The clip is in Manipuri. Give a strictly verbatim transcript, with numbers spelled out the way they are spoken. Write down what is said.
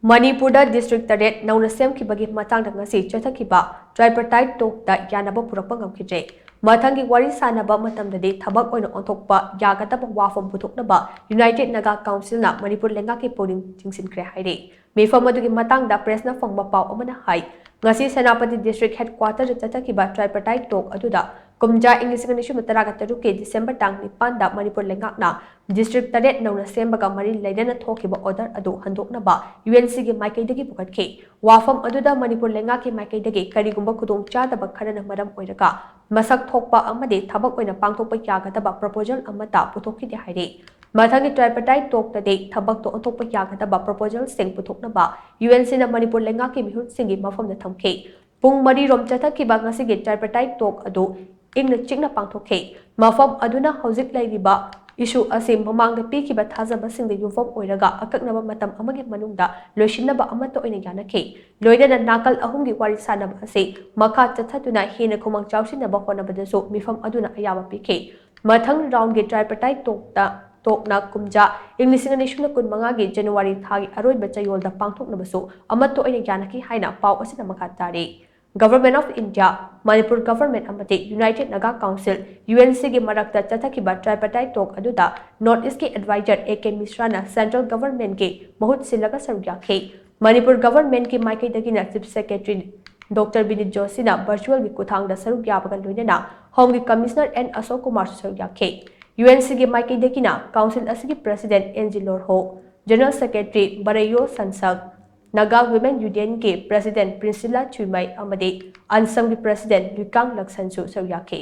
ꯃꯅꯤꯄꯨꯔꯗ ꯗꯤꯁꯇ꯭ꯔꯤꯛ ꯇꯔꯦꯠ ꯅꯧꯅ ꯁꯦꯝꯈꯤꯕꯒꯤ ꯃꯇꯥꯡꯗ ꯉꯁꯤ ꯆꯠꯊꯈꯤꯕ ꯇ꯭ꯔꯥꯏꯄꯔꯇꯥꯏꯠ ꯇꯣꯛꯇ ꯌꯥꯅꯕ ꯄꯨꯔꯛꯄ ꯉꯝꯈꯤꯗ꯭ꯔꯦ꯫ ꯃꯊꯪꯒꯤ ꯋꯥꯔꯤ ꯁꯥꯅꯕ ꯃꯇꯝꯗꯗꯤ ꯊꯕꯛ ꯑꯣꯏꯅ ꯑꯣꯟꯊꯣꯛꯄ ꯌꯥꯒꯗꯕ ꯋꯥꯐꯝ ꯄꯨꯊꯣꯛꯅꯕ ꯌꯨꯅꯥꯏꯇꯦꯗ ꯅꯥꯒꯥ ꯀꯥꯎꯟꯁꯤꯜꯅ ꯃꯅꯤꯄꯨꯔ ꯂꯩꯉꯥꯛꯀꯤ ꯄꯨꯛꯅꯤꯡ ꯆꯤꯡꯁꯤꯟꯈ꯭ꯔꯦ ꯍꯥꯏꯔꯤ꯫ ꯃꯤꯐꯝ ꯑꯗꯨꯒꯤ ꯃꯇꯥꯡꯗ ꯄ꯭ꯔꯦꯁꯅ ꯐꯪꯕ ꯄꯥꯎ ꯑꯃꯅ ꯍꯥꯏ, ꯉꯁꯤ ꯁꯦꯅꯥꯄꯇꯤ ꯗꯤꯁꯇ꯭ꯔꯤꯛ ꯍꯦꯗꯀ꯭ꯋꯥꯇꯔꯗ ꯆꯠꯊꯈꯤꯕ ꯇ꯭ꯔꯥꯏꯄꯔꯇꯥꯏꯠ ꯇꯣꯛ ꯑꯗꯨꯗ ꯀꯨꯝꯖꯥ ꯏꯪ ꯂꯤꯁꯤꯡ ꯑꯅꯤ ꯁꯨꯞꯅ ꯇꯔꯥꯒ ꯇꯔꯨꯛꯀꯤ ꯗꯤꯁꯦꯝꯕꯔ ꯇꯥꯡ ꯅꯤꯄꯥꯟꯗ ꯃꯅꯤꯄꯨꯔ ꯂꯩꯉꯥꯛꯅ ꯗꯤꯁꯇ꯭ꯔꯤꯛ ꯇꯔꯦꯠ ꯅꯧꯅ ꯁꯦꯝꯕꯒ ꯃꯔꯤ ꯂꯩꯅꯅ ꯊꯣꯛꯈꯤꯕ ꯑꯣꯔꯗꯔ ꯑꯗꯨ ꯍꯟꯗꯣꯛꯅꯕ ꯌꯨ ꯑꯦꯟ ꯁꯤꯒꯤ ꯃꯥꯏꯀꯩꯗꯒꯤ ꯄꯨꯈꯠꯈꯤ꯫ ꯋꯥꯐꯝ ꯑꯗꯨꯗ ꯃꯅꯤꯄꯨꯔ ꯂꯩꯉꯥꯛꯀꯤ ꯃꯥꯏꯀꯩꯗꯒꯤ ꯀꯔꯤꯒꯨꯝꯕ ꯈꯨꯗꯣꯡꯆꯥꯗꯕ ꯈꯔꯅ ꯃꯔꯝ ꯑꯣꯏꯔꯒ ꯃꯁꯛ ꯊꯣꯛꯄ ꯑꯃꯗꯤ ꯊꯕꯛ ꯑꯣꯏꯅ ꯄꯥꯡꯊꯣꯛꯄ ꯌꯥꯒꯗꯕ ꯄ꯭ꯔꯣꯄꯣꯖꯦꯜ ꯑꯃꯠꯇ ꯄꯨꯊꯣꯛꯈꯤꯗꯦ ꯍꯥꯏꯔꯤ꯫ ꯃꯊꯪꯒꯤ ꯇ꯭ꯔꯥꯏꯄꯔꯇꯥꯏꯠ ꯇꯣꯛꯇꯗꯤ ꯊꯕꯛꯇ ꯑꯣꯟꯊꯣꯛꯄ ꯌꯥꯒꯗꯕ ꯄ꯭ꯔꯣꯄꯣꯖꯦꯜꯁꯤꯡ ꯄꯨꯊꯣꯛꯅꯕ ꯌꯨ ꯑꯦꯟ ꯁꯤꯅ ꯃꯅꯤꯄꯨꯔ ꯂꯩꯉꯥꯛꯀꯤ ꯃꯤꯍꯨꯠꯁꯤꯡꯒꯤ ꯃꯐꯝꯗ ꯊꯝꯈꯤ꯫ ꯄꯨꯡ ꯃꯔꯤ ꯔꯣꯝ ꯆꯠꯊꯈꯤꯕ ꯉꯁꯤꯒꯤ ꯇ꯭ꯔꯥꯏꯄꯔꯇꯥꯏꯠ ꯇꯣꯛ ꯑꯗꯨ ꯏꯪꯅ ꯆꯤꯛꯅ ꯄꯥꯡꯊꯣꯛꯈꯤ꯫ ꯃꯐꯝ ꯑꯗꯨꯅ ꯍꯧꯖꯤꯛ ꯂꯩꯔꯤꯕ ꯏꯁꯨ ꯑꯁꯤ ꯃꯃꯥꯡꯗ ꯄꯤꯈꯤꯕ ꯊꯥꯖꯕꯁꯤꯡꯗ ꯌꯨꯝꯐꯝ ꯑꯣꯏꯔꯒ ꯑꯀꯛꯅꯕ ꯃꯇꯝ ꯑꯃꯒꯤ ꯃꯅꯨꯡꯗ ꯂꯣꯏꯁꯤꯟꯅꯕ ꯑꯃꯠꯇ ꯑꯣꯏꯅ ꯌꯥꯅꯈꯤ꯫ ꯂꯣꯏꯅꯅ ꯅꯥꯀꯜ ꯑꯍꯨꯝꯒꯤ ꯋꯥꯔꯤ ꯁꯥꯅꯕ ꯑꯁꯤ ꯃꯈꯥ ꯆꯠꯊꯗꯨꯅ ꯍꯦꯟꯅ ꯈꯨꯃꯥꯡ ꯆꯥꯎꯁꯤꯟꯅꯕ ꯍꯣꯠꯅꯕꯗꯁꯨ ꯃꯤꯐꯝ ꯑꯗꯨꯅ ꯑꯌꯥꯕ ꯄꯤꯈꯤ꯫ ꯃꯊꯪ ꯔꯥꯎꯟꯒꯤ ꯇ꯭ꯔꯥꯏꯄꯔꯇꯥꯏꯠ ꯇꯣꯛꯇ ꯇꯣꯛꯅ ꯀꯨꯝꯖꯥ ꯏꯪ ꯂꯤꯁꯤꯡ ꯑꯅꯤ ꯁꯨꯞꯅ ꯀꯨꯟꯃꯉꯥꯒꯤ ꯖꯅꯋꯥꯔꯤ ꯊꯥꯒꯤ ꯑꯔꯣꯏꯕ ꯆꯌꯣꯜꯗ ꯄꯥꯡꯊꯣꯛꯅꯕꯁꯨ ꯑꯃꯠꯇ ꯑꯣꯏꯅ ꯌꯥꯅꯈꯤ ꯍꯥꯏꯅ ꯄꯥꯎ ꯑꯁꯤꯅ ꯃꯈꯥ ꯇꯥꯔꯤ꯫ Government of India, Manipur government ꯑꯃꯗꯤ united Naga council, U N ꯁꯤꯒꯤ ꯃꯔꯛꯇ ꯆꯠꯊꯈꯤꯕ ꯇ꯭ꯔꯥꯏꯄꯔꯇꯥꯏꯠ ꯇꯣꯛ ꯑꯗꯨꯗ ꯅꯣꯔꯠ ꯏꯁ꯭ꯠꯀꯤ ꯑꯦꯗꯚꯥꯏꯖꯔ ꯑꯦ ꯀꯦ ꯃꯤꯁ꯭ꯔꯥꯅ ꯁꯦꯟꯇ꯭ꯔꯦꯜ ꯒꯚꯔꯟꯃꯦꯟꯠꯀꯤ ꯃꯍꯨꯠ ꯁꯤꯜꯂꯒ ꯁꯔꯨꯛ ꯌꯥꯈꯤ꯫ ꯃꯅꯤꯄꯨꯔ ꯒꯚꯔꯟꯃꯦꯟꯠꯀꯤ ꯃꯥꯏꯀꯩꯗꯒꯤꯅ ꯆꯤꯐ ꯁꯦꯀ꯭ꯔꯦꯇꯔꯤ ꯗꯣꯛꯇꯔ ꯕꯤꯅꯤꯠ ꯖꯣꯁꯤꯅ ꯚꯔꯆꯨꯑꯦꯜꯒꯤ ꯈꯨꯠꯊꯥꯡꯗ ꯁꯔꯨꯛ ꯌꯥꯕꯒ ꯂꯣꯏꯅꯅ ꯍꯣꯝꯒꯤ ꯀꯃꯤꯁꯅꯔ ꯑꯦꯟ ꯑꯁꯣꯛ ꯀꯨꯃꯥꯔꯁꯨ ꯁꯔꯨꯛ ꯌꯥꯈꯤ꯫ ꯌꯨ ꯑꯦꯟ ꯁꯤꯒꯤ ꯃꯥꯏꯀꯩꯗꯒꯤꯅ ꯀꯥꯎꯟꯁꯤꯜ ꯑꯁꯤꯒꯤ president N G Lorho, general secretary ꯕꯔꯦꯌꯣ ꯁꯟꯁꯛ, ꯅꯥꯒꯥ ꯋꯤꯃꯦꯟ ꯌꯨꯅꯤꯌꯟꯒꯤ ꯄ꯭ꯔꯦꯁꯤꯗꯦꯟꯠ ꯄ꯭ꯔꯤꯟꯁꯤꯂꯥ ꯆꯨꯏꯃꯩ ꯑꯃꯗꯤ ꯑꯟꯁꯝꯒꯤ ꯄ꯭ꯔꯦꯁꯤꯗꯦꯟꯠ ꯂꯨꯏꯀꯥꯡ ꯂꯛꯁꯟꯁꯨ ꯁꯔꯨꯛ ꯌꯥꯈꯤ꯫